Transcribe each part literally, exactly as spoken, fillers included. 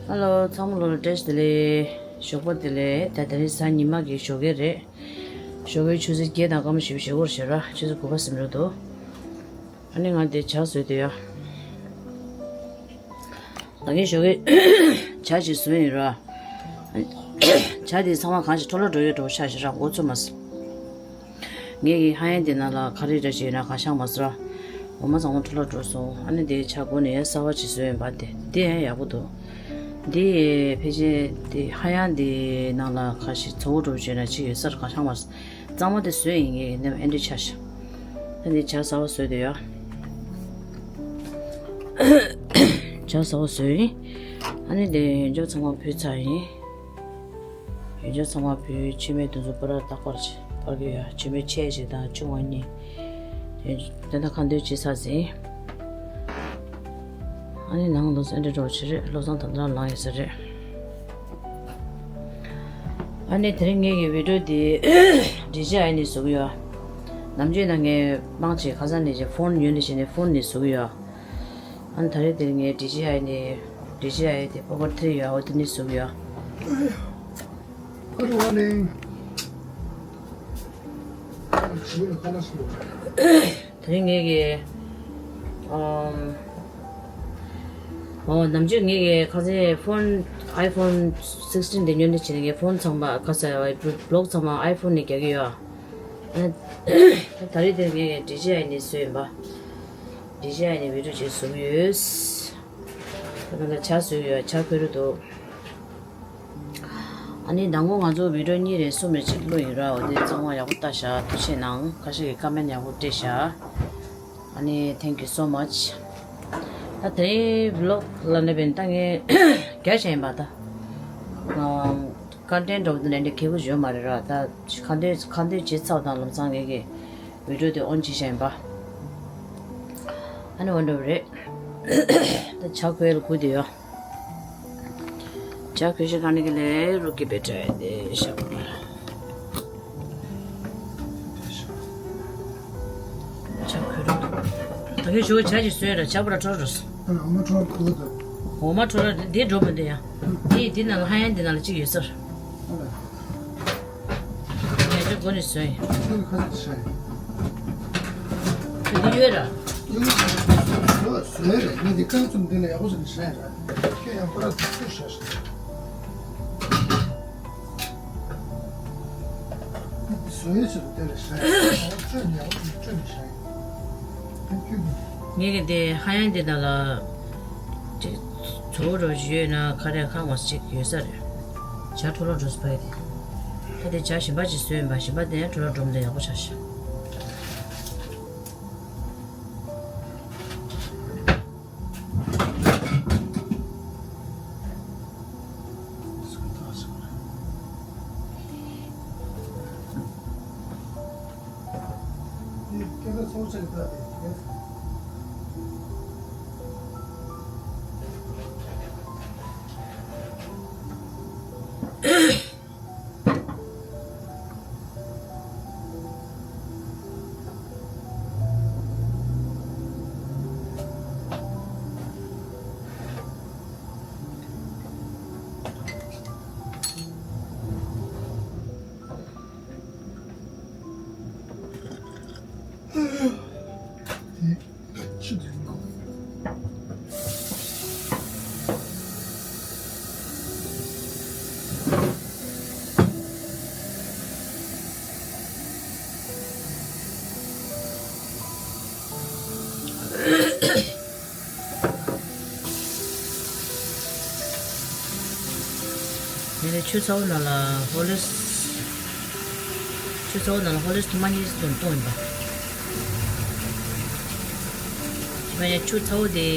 ཧེ་ལོ། ཚང་མ་ལོ་ལ་བཀྲ་ཤིས་བདེ་ལེགས། ཞོགས་པ་བདེ་ལེགས། ད་དེ་རིང་གཟའ་ཉི་མ་གི་ཞོགས་ཀས་རེད། ཞོགས་ཀའི་ཆུ་ཚོད་བརྒྱད་དང་སྐར་མ་བཞི་བཅུ་ཞེ་དགུ་རེད་ཤག་ར། ཆུ་ཚོད་དགུ་པ་ཟིན་འགྲོ་འདུག་ཨ་ནི་ང་དེ་ཇ་བཟོས་བསྡད་ཡོད། ད་གིན་ཞོགས་ཀས་ཇ་ཅིག་བཟོས་ཡིན་ར། ཇ་དེ་ཚང་མ་གང་ཞིག་འཕྲོ་བརླག་འགྲོ་ཡོད་འགྲོ་ཆགས་ཤག་ར། འགོ་ཚུགས་མ་སོང་། ངས་ཀྱི་ཧ་ཡང་དེ་ནང་ལ་ཁ་རས་འདྲ་ཞིག་ཡོད་ན་གང་ཤང་མ་ཟེར། འོ་མ་ཚང་མ་འཕྲོ་བརླག་འགྲོ་སོང་། ཨ་ནི་དེའི་ཆ་སྒོ་ནས་གསར་བ་ཅིག་བཟོས་ཡིན་པ། དེ་དེ་ཡང་ཡག་པོ་འདུག་འདི་ཕལ་ཆེར་དེ་ཧ་ཡང་དེ་ནང་ལ་ཁ་ཤས་ཚ་བོ་འགྲོ་བྱས་ན་ཅིག་ཡོད་སར་གང་ཤང་མ་ཟེར། གཙང་མ་དེ་བཟོས་ཡིན། ངས་ནས་ཨེ་འདྲ་ཆ་ཤག་ད་འདི་ཇ་གསར་བ་བཟོས་དེ་ཡོད། ཇ་གསར་བ་བཟོས་ཡིན། ཨ་ནི་དེ་ཡོན་ཆབ་ཚང་མ་ཕུལ་ཚར་ཡིན། ཡོན་ཆབ་ཚང་མ་ཕུལ། ཕྱེ་མའི་དུས་ཚོད་པར་རྟག་པར་བྱེད་པར་གྱི་ཡ། ཕྱེ་མའི་ཆས་ཞིག་དང་ཆུང་བ་གཉིས། དེ་ད་ཁ་འདོན་བྱེད་ས་ཟིན། ཨ་ནི་ནང་ལོ་སེ་འདྲ་འགྲོ་བྱེད་རེད། བློ་བཟང་དང་འདྲ་ལངས་ཡོད་ས་རེད། ཨ་ནི་དེ་རིང་ངེད་ཀྱི་བི་ཌིའོ་འདི་ཌི་ཇེ་ཨའི་ནས་བཟོ་གི་ཡོད། ནམ་རྒྱུན་ན་ངས་མང་ཆེ་ཁ་སང་ནས་ཀྱི་ཕོན་ཡོད་ནས་བྱས་ནས་ཕོན་ནས་བཟོ་གི་ཡོད། ཨ་ནི་ད་རེས་དེ་ངས་ཌི་ཇེ་ཨའི་ནས་ཌི་ཇེ་ཨའི་དེ་པོ་ཀེཊ་ཐི་རི་ཡོད། འོ་དེ་ནས་བཟོ་གི་ཡོད། Good morning. དེ་རིང་ངེད་ཀྱི་ཨམ། ཨོ་ནམ་རྒྱུན་ངེད་ཀྱི་ཁ་སང་ཕོན་ཨའི་ཕོན་སིགས་ཊིན་དེ་ཉོས་ནས་བྱས་ནས་ངའི་ཕོན་ཚང་མ་ཁ་སང་བི་ལོག་ཚང་མ་ཨའི་ཕོན་ནས་རྒྱག་གི་ཡོད། ད་རེས་དེ་ངེད་ཀྱི་ཌི་ཇེ་ཨའི་ནས་བཟོས་ཡིན་པ། ཌི་ཇེ་ཨའི་ནས་བི་ཌིའོ་ཅིག་བཟོ་གི་ཡོད། ད་ལྟ་ཇ་བཟོས་ཡོད། ཇ་ཁོལ་རེ་འདུག་ཨ་ནི་མདང་དགོང་ང་ཚོ་བི་ཌིའོ་གཉིས་རེ་གསུམ་རེ་ཅིག་བླུགས་ཡིན་ར། འོ་དེ་ཚང་མ་ཡག་པོ་ལྟ་ཤག་ཐུགས་རྗེ་གནང་། ཁ་ཤས་ཀྱིས་ཀ་མེན་ཊི་ཡག་པོ་སྤྲད་ཤག་ཨ་ནི་thank you so much། ད་དེ་རིང་བི་ལོག་ལ་ནས་བན་ད་ངས་རྒྱག་བྱས་ཡིན་པ། ད་ཀོན་ཊེན་ཊི་འདྲ་བོ་འདི་ནས་འདི་གལ་པོ་ཡོད་མ་རེད་ར། ད་ཁ་འདོན་ཁ་འདོན་བྱེད་ཚར་དང་ལམ་སང་ངེད་ཀྱི་བི་ཌིའོ་དེ་ཨོན་བྱེད་བྱས་ཡིན་པ། ཨ་ནི་འོ་འདྲ་བོ་རེད། ད་ཇ་ཁོལ་ལ་སྒུག་བསྡད་ཡོད། ཇ་ཁོལ་ཤེས་ག་ནི་གི་ལས་རུ་གི་བེ་ཏྲ་དེ་ཤ་བ། ཇ་ཁོལ་རུ། ད་གིན་ཞོགས་ཇ་ཅིག་བཟོས་ར། ཇ་པོ་ར་འཕྲོ་རུ། འོ་མ་འཕྲོ་ར་ཁུ་དུ། འོ་མ་འཕྲོ་ར་འདི་འགྲོ་མི་འདི་ཡ། འདི་འདི་ནང་ལ་ཧ་ཡང་འདི་ནང་ལ་གཅིག་ཡོད་ས་རེད། ངས་ཅིག་སྒོ་ནས་བཟོས་ཡིན། ཁ་ཁ་ཤས་ཤ་ཡིན། འདི་ཡོད་ར། ཡོད་བཟོས་རེད། ངས་འདི་རྐང་ཙམ་འདི་ལ་ཡག་པོ་བཟོས་ནས་ཤ་ཡིན་ར། ཁྱོད་ཡང་པར་དུ་ཤ་ཤ། བཟོས་ཡོད་ཟེར་དེ་ལ་ཤ་ཡིན། བཅོས་ནས་ཡག་པོ་བཅོས་ནས་ཤ་ཡིན། ངས་གི་འདི་ཧ་ཡང་འདི་ནང་ལ་ཅིག་བྱོ་རོ་ཡོད་ན་ཁ་རས་ཁ་ངོ་ཅིག་ཡོད་ས་རེད། ཇ་འཕྲོ་བརླག་འགྲོ་སྲིད་པ་ཡིན། ད་དེ་ཇ་གཞན་པ་ཅིག་བཟོས་ཡིན་པ། གཞན་པ་དེ་ཡང་འཕྲོ་བརླག་འགྲོ་མི་འདུག་ཡག་པོ་ཆགས་ཤག་ངས་ནི་ཆུ་ཚ་བོ་ནང་ལ་ཧོར་ལིགས། ཆུ་ཚ་བོ་ནང་ལ་ཧོར་ལིགས་ཐུར་མ་གཉིས་བཏུང་བཏུང་ཡིན་པ། ཁྱེད་པ་ཡ་ཆུ་ཚ་བོ་དེ་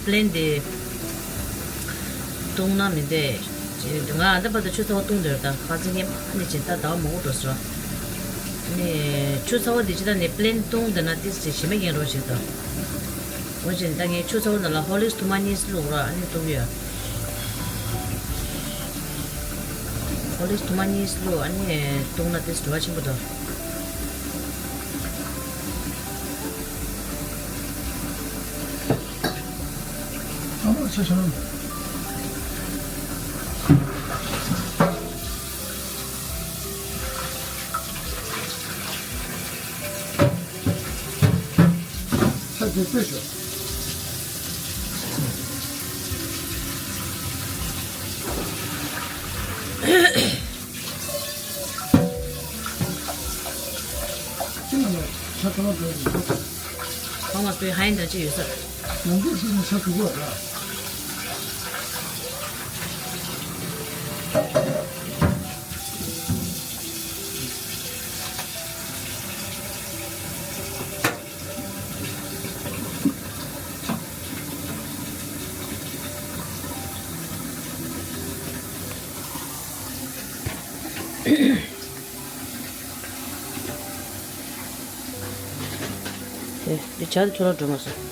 པི་ལེན་དེ་བཏུང་ན་མི་འདས། ང་ཨ་ད་བར་དུ་ཆུ་ཚ་བོ་བཏུང་འདོད་དང་ཁ་ཚིག་ངས་མ་ནི་ཅིག་ད་ཟླ་བ་མང་པོ་འགྲོ་སོང་། ནི་ཆུ་ཚ་བོ་དེ་ཅི་ད་ནི་པི་ལེན་བཏུང་འདོད་ན་ཏིས་ཅིག་ཞིམ་མ་ཡིན་རོགས་ཞིག་དང་། འོ་ཅིག་ད་ངས་ཆུ་ཚ་བོ་ནང་ལ་ཧོར་ལིགས་ཐུར་མ་གཉིས་བླུགས་ར་ཨ་ནི་བཏུང་གི་ཡོད། ཧོར་ལིགས་ཐུར་མ་གཉིས་བླུགས་ཨ་ནི་བཏུང་ན་ཏིས་བྲོ་བ་ཆེན་པོ་འདུག་ཨ་མ་ཆ་ཆ་ན། འདི་ཚོས་ཤོག་ཅི་ཡིན་ན་ཆ་ཚང་བ་འགྲོ་ཡིན་འདུག་ཁོང་མ་སྤོས་ཧ་ཡིན་དང་ཅི་ཡོད་ས། ཡང་འདི་ཞིག་ནི་ཆ་དྲུག་པ་ར། དེ་དེ་ཇ་དེ་འཕྲོ་བརླག་འགྲོ་མ་སོང་།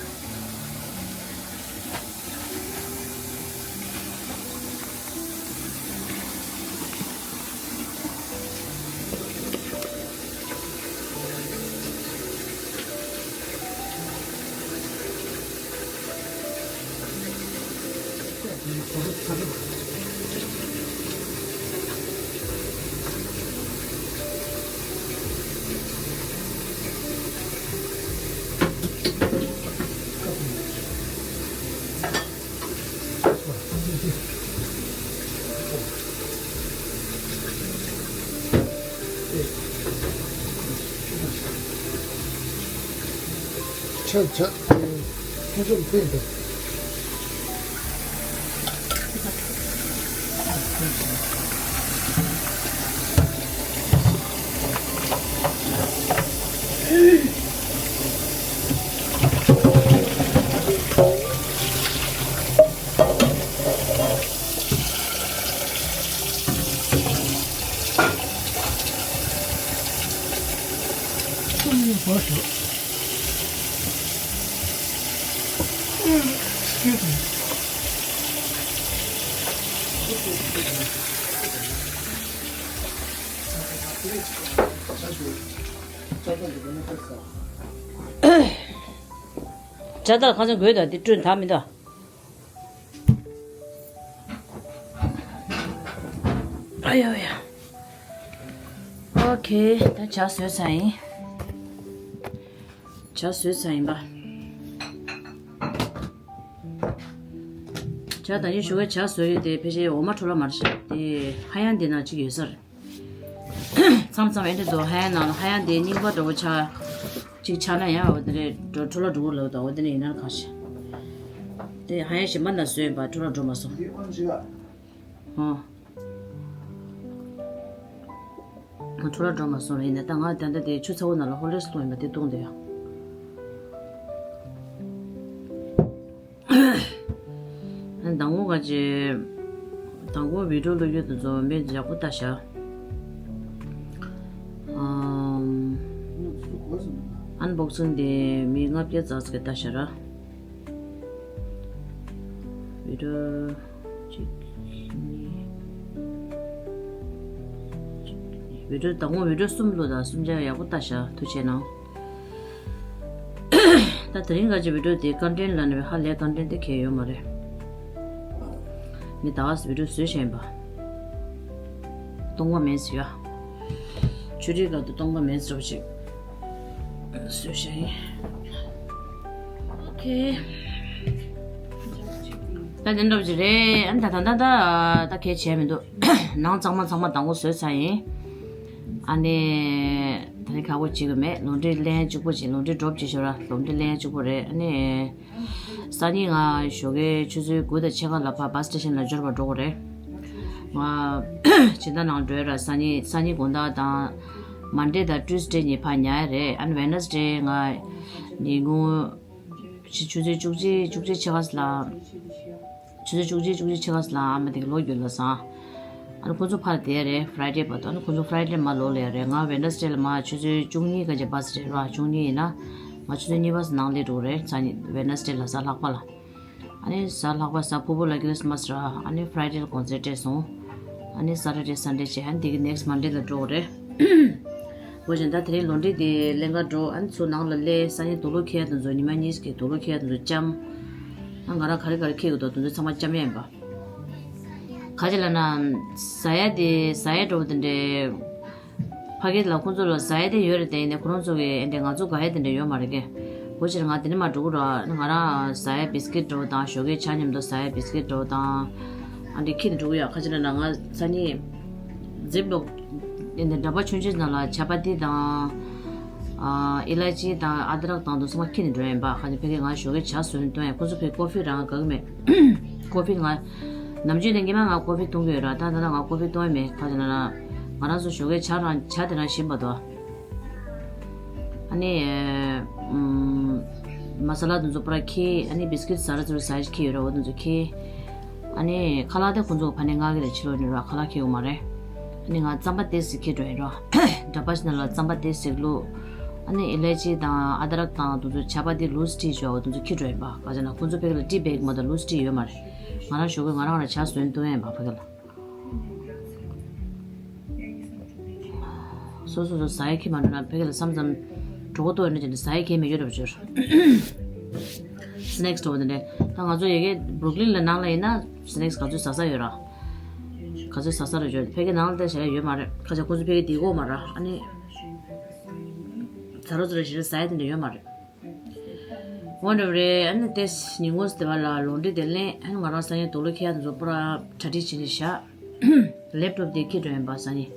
ཆ་ཆ། ཁོང་ཚོར་ཕན་འདུག་ཇ་དར་ཁ་སང་དགོས་དང་དེ་བསྐྲུན་ད་མི་འདུག་ཨ་ཡོ་ཡ། ཨོ་ཁེ། ད་ཇ་བཟོས་ཚར་ཡིན། ཇ་བཟོས་ཚར་ཡིན་པ། ཇ་ད་ཡིན་ཞུ་བའི་ཇ་བཟོས་ཡོད་དེ་ཕལ་ཆེར་འོ་མ་འཕྲོ་བརླག་མ་རེད་ཤག་དེ་ཧ་ཡང་དེ་ན་གཅིག་ཡོད་ས་རེད། མཚམས་མཚམས་ཨེ་འདྲ་འདུག་ཧ་ཡང་ནང་ལ་ཧ་ཡང་དེ་རྙིང་པ་འདྲ་བོ་ཆགས། གཅིག་ཆགས་ན་ཡང་འོ་དེ་རེད་འགྲོ་འཕྲོ་བརླག་འགྲོ་གི་ལབ་དང་འོ་དེ་ནས་ཡིན་ན་གང་ཤེས། དེ་ཧ་ཡང་གཞན་པ་ན་བཟོས་ཡིན་པ་འཕྲོ་བརླག་འགྲོ་མ་སོང་། ཨོ། འཕྲོ་བརླག་འགྲོ་མ་སོང་རེད་ཡིན་ན་ད་ང་ད་ལྟ་དེ་ཆུ་ཚ་བོ་ནང་ལ་ཧོ་ལེ་སི་བཏུང་ཡིན་པ་དེ་བཏུང་དེ་ཡང་། ཨ་ནི་དང་པོ་ག་ཅེ། དང་པོ་བི་ཌིའོ་བླུག་རྒྱུ་དེ་ཚོ་མི་ཡག་པོ་ལྟ་བྱ། ཨམ། ཨན་བོག་སིང་དེ་མི་ལྔ་བརྒྱ་ཙག་ཙིག་ལྟ་བྱ་ར། བི་ཌིའོ་གཅིག་གཉིས། བི་ཌིའོ་དང་པོ་བི་ཌིའོ་གསུམ་བླུག་དང་གསུམ་ཆ་ཡག་པོ་ལྟ་བྱ་ཐུགས་རྗེ་གནང་། ད་དེ་རིང་ག་ཅི་བི་ཌིའོ་དེ་ཀོན་ཊེན་ལ་ནི་ཧ་ལས་ཀོན་ཊེན་དེ་གལ་ཡོད་མ་རེད། ངས་ད་བར་བི་ཌིའོ་བཟོས་བཞིན་པ། སྟོང་པ་མེད་ཟེར་ཡ། ཆུ་ཊིའི་སྐབས་དུ་སྟོང་པ་མེད་ཟེར་བ་ཞིག་བཟོས་བཞིན་ཡིན། ཨོ་ཁེ། ད་དེ་འདྲ་བ་ཅིག་རེད། ཨ་ནི་ད་ད་ད་ད་ད་གལ་བྱས་མི་འདུག་ནང་ཚང་མ་ཚང་མ་དང་པོ་བཟོས་ཚར་ཡིན། ཨ་ནི། ད་ནི་ཁག་པོ་བྱེད་གི་མེད། ལོ་འབྲས་ལན་གཅིག་པོ་བྱེད། ལོ་འབྲས་ཌོབ་བྱེད་ཤོར་ར། ལོ་འབྲས་ལན་གཅིག་པོ་རེད། ཨ་ནི། སང་ཉིན་ང་ཞོགས་ཀའི་ཆུ་ཚོད་དགུ་དང་ཕྱེད་ཀ་ལ་ཕར་བཱ་སི་སི་ཊེ་ཤན་ལ་འབྱོར་བར་འགྲོ་དགོས་རེད། ང་སྦྱིན་བདག་ནང་འགྲོ་ཡ་ར། སང་ཉིན་སང་ཉིན་དགོང་དག་དང་མན་ཌེ་དང་ཊུ་སི་ཌེ་གཉིས་ཕར་ཉལ་ཡ་རེད། ཨ་ནི་ཝེ་ནེ་སི་ཌེ་ང་ཉིན་གུང་ཆུ་ཆུ་ཚོད་བཅུ་གཅིག་བཅུ་གཅིག་ཕྱེད་ཀ་ལ། ཆུ་ཚོད་བཅུ་གཅིག་བཅུ་གཅིག་ཕྱེད་ཀ་ལ་ཨ་མ་དེ་གི་ལོག་རྒྱུ་ལ་སང་། ཨ་ནི་ཁོ་ཚོ་ཕར་བསྡད་རེད། ཕ་རའེ་ཌེ་བར་དུ། ཨ་ནི་ཁོ་ཚོ་ཕ་རའེ་ཌེ་མར་ལོག་ལ་ཡ་རེད། ང་ཝེ་ནེ་སི་ཌེ་ལ་མར་ཆུ་ཚོད་བཅུ་གཉིས་ག་ཅེ་བཱ་སི་རེད་ར། བཅུ་གཉིས་ཡིན་ན་ང་ཆུ་ཚོད་གཉིས་པ་ནང་སླེབས་འགྲོ་གི་རེད། སང་ཉིན་ཝེ་ནེ་སི་ཌེ་ལ་གཟའ་ལྷག་པ་ལ། ཨ་ནི་གཟའ་ལྷག་པ་གཟའ་ཕུར་བུ་ལ་ཁི་རི་སི་མ་སི་ར། ཨ་ནི་ཕ་རའེ་ཌེ་ལ་གུང་སེང་སྤྲད་སོང་། ཨ་ནི་སེ་ཊར་ཌེ་སན་ཌེ་བྱས། ཨ་ནི་དེ་གི་ནེག་སི་མན་ཌེ་ལ་འགྲོ་གི་རེད། འོ་བྱས་ད་དེ་རིང་ལོ་འབྲས་དེ་ལེན་ག་འགྲོ། ཨ་ནི་ཚུར་ནང་ལ་སླེབས། སང་ཉིན་དུག་ལོག་འཁྱེར་ཡ་དེ་ཚོ་ཉི་མ་གཉིས་ཀྱི་དུག་ལོག་འཁྱེར་ཡ་དེ་ཚོ་བཅོམ། ཨ་ང་རང་ག་རེ་ག་རེ་འཁྱེར་གི་འདུག་དེ་ཚོ་ཚང་མ་བཅོམ་ཡ་ཡིན་པ། ག་ཅི་ལབ་ན། ཟ་ཡ་དེ་ཟ་ཡ་འགྲོ་བ་དེ་འདྲའི་ཕ་གི་ལ་ཁོང་ཚོ་ལ་ཟ་ཡ་དེ་ཡོད་རེད་དེ། ཡིན་ནའི་ཁོ་རང་ཚོ་གི་ཨེ་འདྲའི་ང་ཚོ་དགའ་ཡ་དེ་འདྲ་ཡོད་མ་རེད་ཀི། གོ་ཕྱིར་ང་དེ་ནས་མ་འགྲོ་གི་ར། ང་རང་ཟ་ཡ་བིས་ཀིཊ་འདྲ་བོ་དང་ཞོགས་ཀའི་ཇ་མཉམ་དུ་ཟ་ཡ་བིས་ཀིཊ་འདྲ་བོ་དང་། ཨ་འདྲ་ཁྱེར་ནས་འགྲོ་གི་ཡོད། ཁ་ཅིག་ལ་ན་ང་སང་ཉིན་ཛིབ་ལོག་འདྲ་པ་ཆུང་ཆུང་ནང་ལ་ཇ་པ་ཏི་དང་། ཨ་ཨི་ལ་ཅི་དང་ཨ་དྲག་དང་དུ་ཚང་མ་ཁྱེར་ནས་འགྲོ་ཡིན་པ། ཁ་ཅིག་ཕ་གི་ང་ཞོགས་ཀའི་ཇ་བཟོས་ནས་བཏོན་ཡ། ཁོ་ཚོ་ཕ་གི་ཀོ་ཕི་རང་དགའ་གི་མེད། ཀོ་ཕི་ང་ནམ་རྒྱུན་ནས་སྔོན་མ་ང་ཀོ་ཕི་འཐུང་གི་ཡོད་ར། ད་ད་ལྟ་ང་ཀོ་ཕི་འཐུང་ཡ་མེད། ཁ་ཅིག་ལ་ན་ང་རང་ཚོ་ཞོགས་ཀའི་ཇ་རང་ཇ་དེ་རང་བཞིན་པ་དོ། ཨ་ནི། ཨམ། མ་ས་ལ་དེ་ཚོ་པུ་ར་ཁྱེར། ཨ་ནི་བིས་ཀིཊ་ཟ་ར་ཚོ་ཟ་ཁྱེར་ཡོད་ར། འོ་དེ་ཚོ་ཁྱེར། ཨ་ནི་ཁ་ལག་དེ་ཁོང་ཚོ་ཕ་ནས་ང་གི་ལ་ཕྱི་ལོགས་ནས་ར་ཁ་ལག་ཁྱེར་ཡོང་མ་རེད། ཨ་ནི་ང་རྩམ་པ་དེ་ཟིག་ཁྱེར་འགྲོ་ཡིན་ར། འདྲ་པ་ཞིག་ནང་ལ་རྩམ་པ་དེ་ཟིག་བླུགས། ཨ་ནི་ཨི་ལེ་ཅི་དང་ཨ་དྲག་དང་དེ་ཚོ་ཇ་པ་ཏི་ལུས་ཏི་ཞོག་དེ་ཚོ་ཁྱེར་འགྲོ་ཡིན་པ། ག་ཟེར་ན་ཁོང་ཚོ་ཕ་གི་ལ་ཏི་བེག་མ་གཏོགས་ལུས་ཏི་ཡོད་མ་རེད། ང་རང་ཞོགས་ཀས་ང་རང་ར་ཇ་བཟོས་འཐུང་ཡ་ཡིན་པ་ཕ་གི་ལ། སོ་སོ་སོ་ཟ་ཡ་ཁྱེར་མ་འགྲོ་ན་ཕ་གི་ལ་བསམ་ཙམ་གྲོད་ཁོག་ལྟོགས་ཡོད་ན་ཅི་ཟ་ཡ་ཁྱེར་མི་ཡོད་རབས་བྱོས། སི་ནེག་སི་འདྲ་བོ་དེ་འདྲས། ད་ང་ཚོ་ཡ་གི་བུ་རུག་ལིན་ལ་ནང་ལ་ཡིན་ན་སི་ནེག་སི་ག་ཚོད་ཟ་ས་ཡོད་ར། ག་ཚོད་ཟ་ས་རེད་བྱོས། ཕ་གི་ནང་ལ་ད་བྱ་ཡ་ཡོད་མ་རེད། ཁ་ཆ་ཁོ་ཚོ་ཕ་གི་དེ་གོ་མ་ར། ཨ་ནི་ཟ་རོ་ཚོ་ར་ཞེ་དྲག་ཟ་ཡ་དེ་འདྲ་ཡོད་མ་རེད། འོ་འདྲ་བ་རེད། ཨ་ནི་ཏེས་ཉིན་གུང་སྟེ་བ་ལ་ལོང་འདྲི་དེ་ལེན། ཨ་ནི་ང་རང་སང་ཉིན་དུག་ལོག་ཁྱེར་ཡ་དེ་ཚོ་པུ་ར་གྲ་སྒྲིག་བྱེད་ནས་བཞག་ལེབ་ཊོབ་དེ་ཁྱེར་འགྲོ་ཡིན་པ་སང་ཉིན།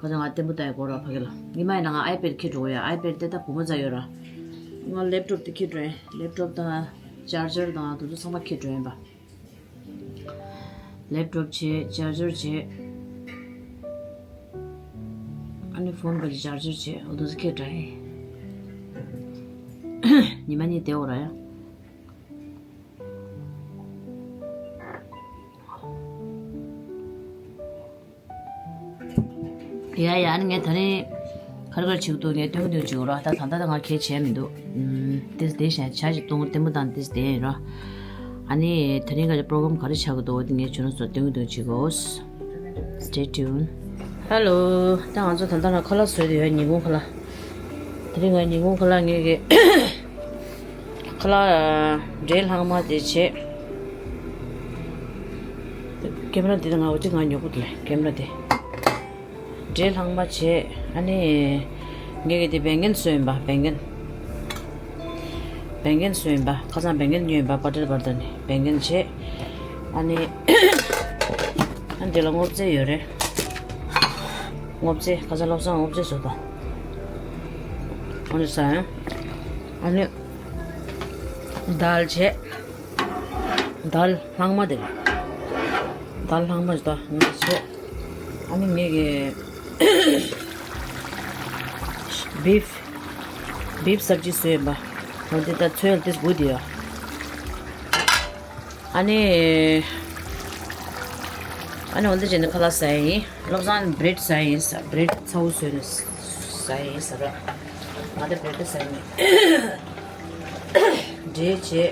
ཁ་སང་ང་ལྟད་མོ་ལྟ་ཡ་གོ་ར་ཕ་གི་ལ། ཉི་མ་ཡིན་ན་ང་ཨའི་པེ་ཌི་ཁྱེར་འགྲོ་གི་ཡོད། ཨའི་པེ་ཌི་དེ་ད་བུ་མོ་རྩ་ཡོད་ར། ང་ལེབ་ཊོབ་དེ་ཁྱེར་འགྲོ་ཡིན། ལེབ་ཊོབ་དང་ཅར་ཇར་དང་དེ་ཚོ་ཚང་མ་ཁྱེར་འགྲོ་ཡིན་པ། ལེབ་ཊོབ་བྱས། ཅར་ཇར་བྱས། ཨ་ནི་ཕོན་གི་ཅར་ཇར་བྱས། འོ་དེ་ཚོ་ཁྱེར་འགྲོ་ཡིན། ཉི་མ་གཉིས་བསྡད་འོ་ར་ཡ། ཡ་ཡ། ཨ་ནི་ངས་ད་རིང་ག་རེ་ག་རེ་བྱེད་ཀྱི་འདུག་ངས་སྟོན་གྱི་འདུག་བྱེད་དགོས་ར། ད་ད་ལྟ་ད་ང་གལ་བྱས་མི་འདུག་ཨུམ། དེ་དེ་བཞིན་ཇ་ཞིག་བཏུང་། ལྟད་མོ་དང་དེ་དེ་ཡིན་ར། ཨ་ནི་ད་རིང་ག་རེ་པོ་རོ་གྷམ་ག་རེ་ཆགས་ཀྱི་འདུག་འོ་དེ་ངས་ཁྱོད་རང་ཚོར་སྟོན་གྱི་འདུག་བྱེད་དགོས། Stay tuned. Hello. ད་ང་ཚོ་ད་ལྟ་ང་ཁ་ལག་བཟོས་བསྡད་ཡོད། ཉིན་གུང་ཁ་ལག་དེ་རིང་ང་ཉིན་གུང་ཁ་ལག་ངས་ཀྱི་ཁ་ལག་འབྲས་ལྷག་མ་དེ་བྱས། ཀེམ་ར་དེ་ང་འོ་ཅིག་ང་ཉོ་གི་འདུག་ལེ། ཀེམ་ར་དེ། འབྲས་ལྷག་མ་བྱས། ཨ་ནི་ངས་ཀྱི་དེ་བེང་གན་བཟོས་ཡིན་པ། བེང་གན། བེང་གན་བཟོས་ཡིན་པ། ཁ་སང་བེང་གན་ཉོས་ཡིན་པ། པ་ཏར་པ་ཏར་ནས་བེང་གན་བྱས། ཨ་ནི་ཨ་འདི་ལ་སྔོ་ཚལ་ཡོད་རེད། སྔོ་ཚལ། ཁ་སང་བློ་བཟང་སྔོ་ཚལ་བཟོས་དང་། ཨ་ནི་ཟ་ཡང་། ཨ་ནི་དཱལ་བྱས། དཱལ་ལྷག་མ་དེ་རེད། དཱལ་ལྷག་མ་ཞིག་ད་ང་བྱས། ཨ་ནི་ངས་ཀྱི་བིབ། བིབ་སབ་ཇི་བཟོས་ཡིན་པ། འོ་འདི་ད་ཚོད་ལ་ཏིས་དགུ་དེ་ཡོད། ཨ་ནི། ཨ་ནི་འོ་འདི་བྱས་ནས་ཁ་ལག་ཟ་ཡ་ཡིན། བློ་བཟང་བྲེད་ཟ་ཡ་ཡིན་ས། བྲེད་ཚ་བོ་བཟོས་ནས་ཟ་ཡ་ཡིན་ས་ར། ང་དེ་བྲེད་ཟ་ཡ་མེད། འབྲས་བྱས།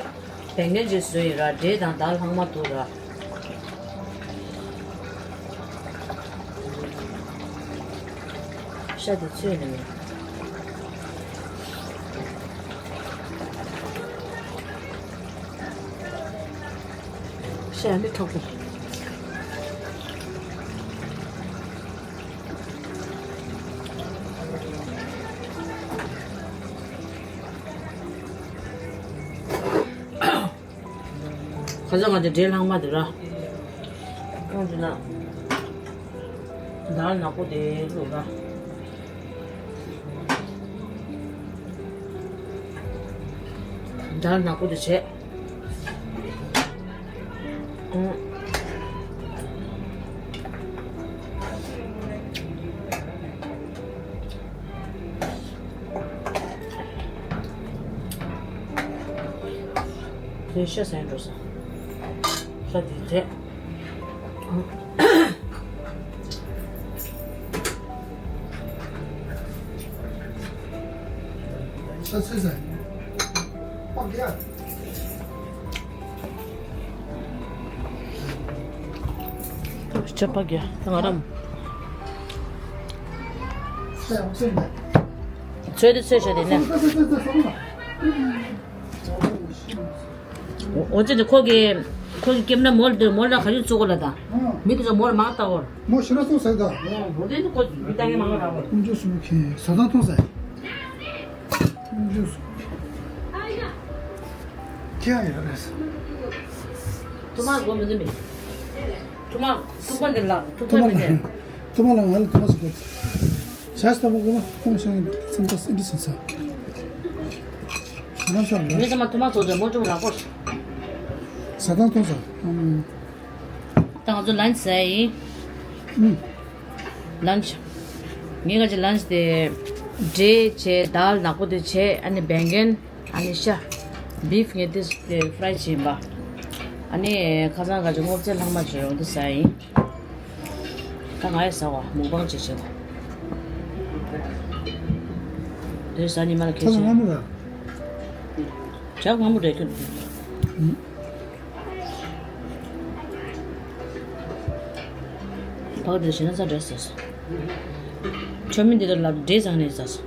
བེང་གན་ཅིག་བཟོས་ཡིན་ར། འབྲས་དང་དཱལ་ལྷག་མ་འདུག་ར། ཤ་དེ་ཚོས་ནི་མེད། ཤ་ཡང་མི་འཕྲོག་གི། ཁ་སང་ང་དེ་འབྲས་ལྷག་མ་དེ་ར། ཁོང་དེ་ན་དཱལ་ནག་པོ་དེ་བླུགས་ར། དཱལ་ནག་པོ་དེ་བྱས། ཨང་། དེ་ཤ་ཟ་ཡ་འགྲོ་ས། ཤ་དེ་བྱས། ཨང་། ཤ་ཚོད་ཟ་ཡ། ཕག་གི་ཡ། ཅ་པག་གི་ང་རང་ཚོད་དུ་ཚོད་བྱ་དེ་ནས། འོ་ཙི་དེ་ཁོ་གི་ཁོ་གི་སྐེམ་ན་མོལ་དུ་མོལ་ན་ག་ཡུ་ཚུགས་གོ་ལ་དང་མི་དེ་ཚོ་མོལ་མང་ལྟ་བོར། མོ་ཤི་ན་ཚོགས་ཟེར་ད། འོ་དེ་ནི་ཁོ་མི་ལྟ་ངན་མང་ལ་ར་བོར། ཀུན་སྤྱོད་སུ་མོ་ཁེ་ས་དང་ཐོང་ཟེར། ཀུན་སྤྱོད་སུ་མོ་ཁེ། ཁྱེད་ཡང་ཡོད་རེད། ཐུག་མ་དགོས་མི་འདུག་མི། ཐུག་མ་ཐུག་པ་འདི་ལ་ཐུག་པ་མི་འདུག་ཐུག་མ་ལ་ང་ལ་ཐུག་མ་ཟེར་དགོས། ཞག་ལྟ་བུ་དགོས་མ་ཁོང་ཤང་ཡིན་སེམས་ཐག་སེམས་འདྲི་སོང་ས། ཟ་ནམ་ཤོར་མི་རེད། ཚང་མ་ཐུག་མ་ཚོགས་ཏེ་མོ་ཅུང་རག་པོ། ཟ་ཐང་ཐོང་ས། ད་ང་ཚོ་ལན་ཆི་ཟ་ཡིན། ལན་ཆི། ངས་ཁ་ཅིག་ལན་ཆི་དེ། འབྲས་བྱས་དཱལ་ནག་པོ་དེ་བྱས་ཨ་ནི་བེང་གན། ཨ་ནི་ཤ། བིཕ་ངས་དེ་ཕ་རའི་བྱས་ཡིན་པ། ཨ་ནི་ཁ་སང་ཁ་ཅིག་སྔོ་ཚལ་ལྷག་མ་བྱས་ཡོང་དེ་ཟ་ཡིན། ད་ང་ཡི་ཟ་བ་མུག་པང་བྱས་བྱས་པ། དེ་ཟ་ཉི་མ་ལ་ཁེལ་ད་ལ་ཆེ། སྔ་མོ་ར། ཇག་སྔ་མོ་རེད་ཁྱོད། ཕ་གི་དེ་ཞེ་ན་ས་འདྲ་ཟེར་སོང་། ཆོ་མི་འདི་ལ་འདྲེ་བཟང་ནས་ཟ་སོང་།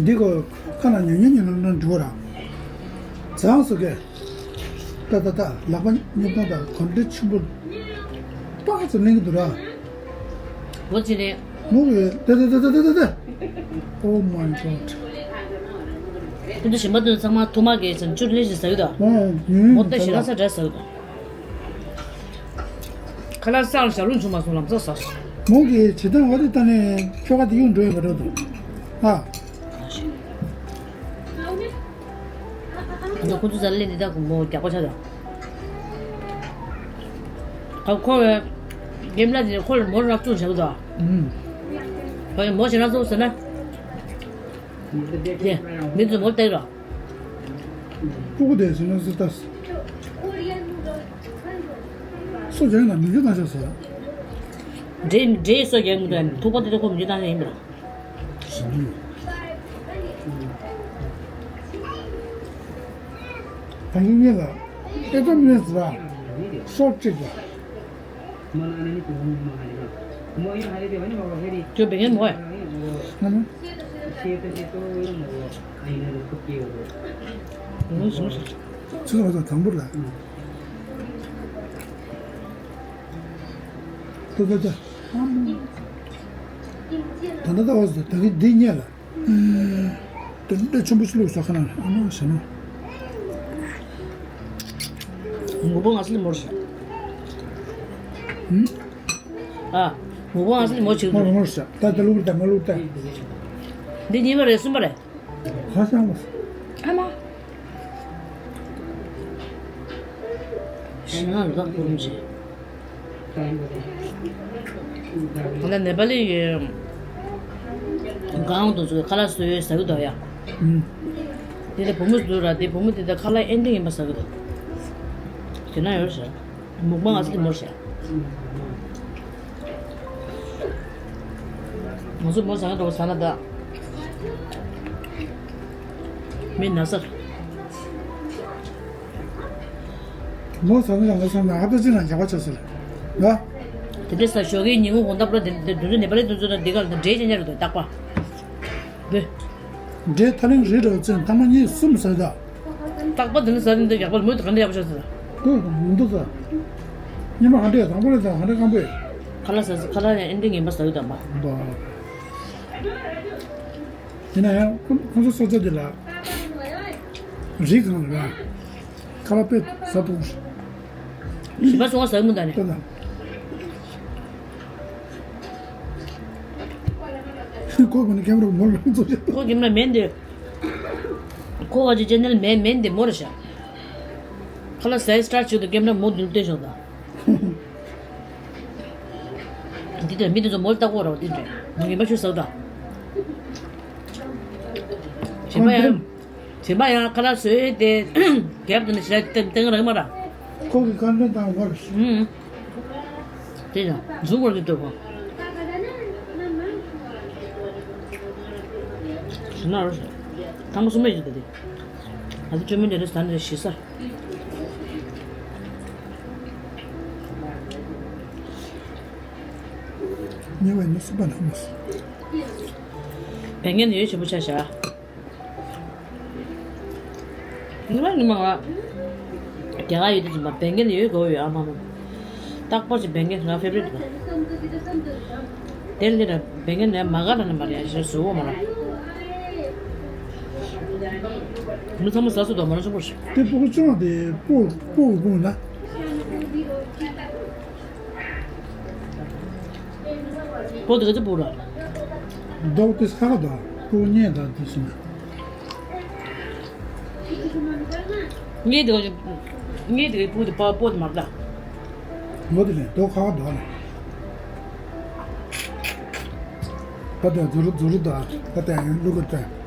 འདི་གོ་ཁ་ན་ཉོ་ཉོ་ཉོ་ཉོ་འགྲོ་ར། བཟང་སོ་གེ། ཏ་ཏ་ཏ་ལག་པ་ཉོ་ཐང་དང་གོན་འདྲེ་ཆུན་པོ། པགས་ཙམ་ལེན་གི་འདུག་ར། འོ་ཅི་རེད། མོ་གི་ཏ་ཏ་ཏ་ཏ་ཏ་ཏ། Oh my god། ཁོ་ཚོ་གཞན་པ་དེ་ཚང་མ་ཐུག་མ་གས་ཙམ་ཅུར་ལེ་ཞིག་ཟ་གི་འདུག་ཨོ་ཡིན་མོ་ཏ་ཞེ་ན་ས་འདྲ་ཟ་གི་འདུག་ཁ་ལག་ས་ལ་ཞབས་བྲོ་བྱུང་མ་སོང་ལམ་སང་ཟ་སོང་། མོ་གིས་བྱེད་སྟངས་འོ་དེ་ལྟ་ནས་ཁྱོ་ག་དེ་གཡུག་འགྲོ་ཡོད་པ་འགྲོ་འདུག་ཨ། ད་ཁོ་ཚོ་ཟ་ལེ་འདི་དག་གོང་མོ་རྒྱག་པ་ཆགས་འདུག་ཨ་ཁོ་བས་རྒན་ལགས་དེ་ཁོ་ལ་མོ་རག་བཅུག་བྱ་གི་འདུག་ཨ། ཁོ་ཡང་མོ་ཞེ་ན་ཚོགས་ཟེར་ན། དེ་མི་ཚོ་མོ་བལྟས་རོགས། སྤུ་གུ་དེ་ཟིན་ན་ཟི་ལྟ། སོ་རྒྱག་ན་མི་རྒྱུ་ན་ཤ་ཟ། འདྲེ་འདྲེ་སོ་རྒྱག་མི་འདུག་ཐུག་པ་དེ་ཚོ་ཁོ་མི་རྒྱུ་ན་ཤ་ཡིན་པ་ར། ཟིན། ད་ཡིན་ངེས་ལ་ཨེ་ཙམ་ངེས་ཟ། སོ་གཅིག་ལ། ཁྱོད་བེད་ངན་མོ་ཨེ། ང་ནི། ཚིག་ལ་དང་པོ་ལ། ཏོ་ཏོ་ཏོ། ད་ད་ད་འོ་ཟེར་ད་གི་འདི་རྙེད་ལ། དེ་འདྲ་ཆེན་པོ་ཞིག་བླུགས་ས་ཁ་ན་ཨ་མ་ཞེ་ན། ངུ་པོ་ང་སི་ལི་མོར་ཤ། ཨ། ངུ་པོ་ང་སི་ལི་མོ་ཆིག་མོར་མོར་ཤ་ད་ད་ལུག་ད་མ་ལུག་ད། འདི་གཉིས་པ་རེད་གསུམ་པ་རེད། ཧ་ཅང་བ། ཨ་མ། ཞེ་ན་ལུག་ཀུ་རུམ་ཆེ། ང་ནེ་པ་ལི་ཡི་གང་དུ་ཚོ་ཁ་ལག་བཟོས་ཟ་གི་འདུག་ཡ། ཨུམ། དེ་ལ་བུ་མོ་བཟོས་ར་དེ་བུ་མོ་དེ་ད་ཁ་ལག་ཨེ་འདྲ་ཡིན་པ་ཟ་གི་འདུག་དེ་ན་ཡོད་ཤག་མུག་མ་ང་ཚོ་དེ་མོར་ཤག་ང་ཚོ་མོ་ཟ་གི་འདུག་ཟ་ན་ད་མི་ན་ས། མོ་ཟ་ནི་ལ་ང་སོང་ན་ཨ་ད་ཅི་ན་རྒྱག་པ་ཆོག་ཟེར། ང་། དེ་འདྲ་ས་ཞོགས་ཀའི་ཉིན་གུང་དགོང་དག་པོ་དེ་འདྲ་དུས་ཚོད་ནེ་པ་ལི་དུས་ཚོད་དང་འདི་ག་ལ་འདྲེས་ཅན་ཉར་དུ་རྟག་པ། འདི། འདྲེས་ཐ་ལིང་རི་རོ་ཙེན་ཐ་མ་གཉིས་གསུམ་ཟ་ད། རྟག་པ་དེ་ནི་ཟ་ནི་འདི་ཡག་པ་མོས་དེ་ག་འདྲ་ཡག་པོ་ཆོག་ཟེར། ཀུ་མི་འདུག་ཟ། ཉི་མ་ག་འདྲ་དང་པོ་ལས་ད་ག་འདྲ་སྐམ་པོས། ཁ་ལག་ཟ་ཁ་ལག་ཡང་ཨེ་འདྲ་ངན་པ་ཟ་ཡོད་དམ་པ། འདུག་ཡིན་ན་ཡང་ཁོ་ཁོ་ཚོ་སོ་སོ་དེ་ལ་རིགས་གང་ལ་ཁ་ལག་དཔེ་ཟ་ཐུབ། ཞིམ་པ་སོང་བ་ཟ་མུ་ད་ནི། ལྟ་ན། ཁོ་གོ་ནི་ཀེམ་ར་མོལ་རང་ཚོ་ཞིག་ཁོ་ཀེམ་ར་མེན་དེ། ཁོ་བ་ཅི་ཅེ་ནལ་མེན་མེན་དེ་མོ་ར་ཤ། ཁ་ལག་ཟ་སི་ཊར་ཊི་བྱེད་དུ་ཀེམ་ར་མོ་དུལ་ཏེ་ཤོག་ད། འདི་དེ་མི་དེ་ཚོ་མོལ་ལྟ་གོ་ར་འདི་འདྲ། མོ་ངན་པ་ཤོད་ཟ་ད། ཞིམ་པ་ཡང་། ཞིམ་པ་ཡང་ཁ་ལག་བཟོས་ཏེ་རྒྱབ་ཏུ་ནི་ཞེ་དྲག་སྟེང་སྟེང་རག་མ་ར། ཁོ་གི་ཁ་འདོན་དང་བར། ཨུམ། དེ་ཡང་འཛུགས་བར་གྱི་ལྟོས་གོ་ཞིམ་ན་རོ་ཞིམ། ཐང་སུ་མེད་ཀྱི་དེ། ང་ཚོ་ཆོས་མིན་དེ་འདྲ་ཟ་ནས་ཞི་ས། ཉེ་བའི་ནི་སུ་པ་ན་མོ་སུ། བེང་ངན་ཡོད་ཆེན་པོ་ཆ་བཞག་ཉི་མ་ཉི་མ་ང་རྒྱ་གར་ཡོད་དུས་ཙམ་པ་བེང་ངན་ཡོད་དགོས་ཡོད་ཨ་མ་མ། རྟག་པར་ཅིག་བེང་ངན་ང་ཕེབ་རེད་འདུག་དེ་ལས་ན་བེང་ངན་ནས་མ་ག་ལ་ན་མ་རེད་ཞེས་བཟོ་བོ་མ་ར། མི་ཚང་མ་ཟ་སུ་དང་མ་ར་ཆེན་པོ་ཞིག་དེ་སྤུ་གུ་ཆུང་བ་དེ་སྤུ་སྤུ་གུ་སྤུ་གུ་ན། སྤུ་དེ་ག་ཚོད་སྤུ་ར། རྡོག་དེ་ཁ་ཁ་དང་སྤུ་གུ་གཉེན་དང་དེ་སུ་ན། ངས་དེ་ངས་དེ་སྤུ་དེ་པ་སྤུ་དེ་མ་ར། ངོ་དེ་ལས་རྡོག་ཁ་ཁ་དང་ལས། ད་ལྟ་ཛུ་རུ་ཛུ་རུ་དང་ད་ལྟ་ཡང་ལུ་གུ་དང་།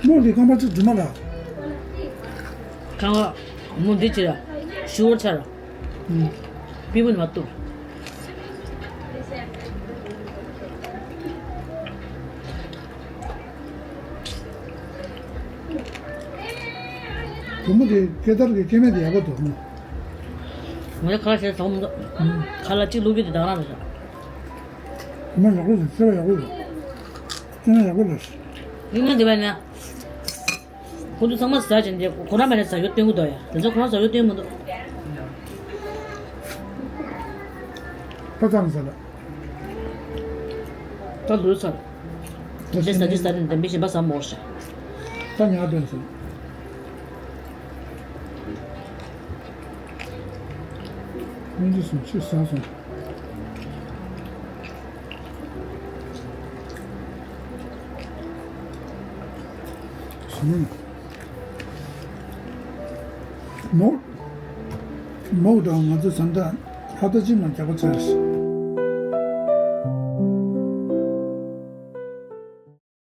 མོ་འདི་ཁང་པ་ཚོ་རྫུན་མ་ལ། ཁང་པ་མོ་འདི་ཅི་ར། ཤུ་བར་ཆ་ར། ཨུམ། པི་བུ་ནི་མ་ཏུ། བུ་མོ་དེ་སྐེ་དར་གྱི་སྐེ་མེད་དེ་ཡག་པོ་འདུག་ངས་ཁ་ཤས་ཚོང་མི་འདུག་ཁ་ལག་གཅིག་བླུགས་རྒྱུ་དེ་དང་རང་རེད། མ་ཡག་པོ་རེད། སེ་བ་ཡག་པོ་རེད། སེ་བ་ཡག་པོ་རེད། ཡིན་ན་འདི་བས་ན། ཁོ་ཚོ་ཚང་མ་ཟ་བྱས་འདི་ཁོ་རང་མ་ནས་ཟ་ཡོད་སྟོན་གི་འདུག་ཡ། དེ་ཚོ་ཁོ་རང་ཟ་ཡོད་སྟོན་མི་འདུག་ད་ཚང་ཟ་ལ། ད་ལོས་ཚར། ད་ཟ་རྒྱུ་ཟ་ནས་འདི་མི་གཞན་པ་ཟ་མོ་ཤ། ད་ཉག་སྟོན་ཟ། སྙིང་རྗེ་སོང་ཕྱིར་ཟ་སོང་། ཟ་ནས། མོ། མོ་དང་ང་ཚོ་ཟ་འདྲ་ཧ་ད་ཅི་མ་རྒྱག་པ་ཚར།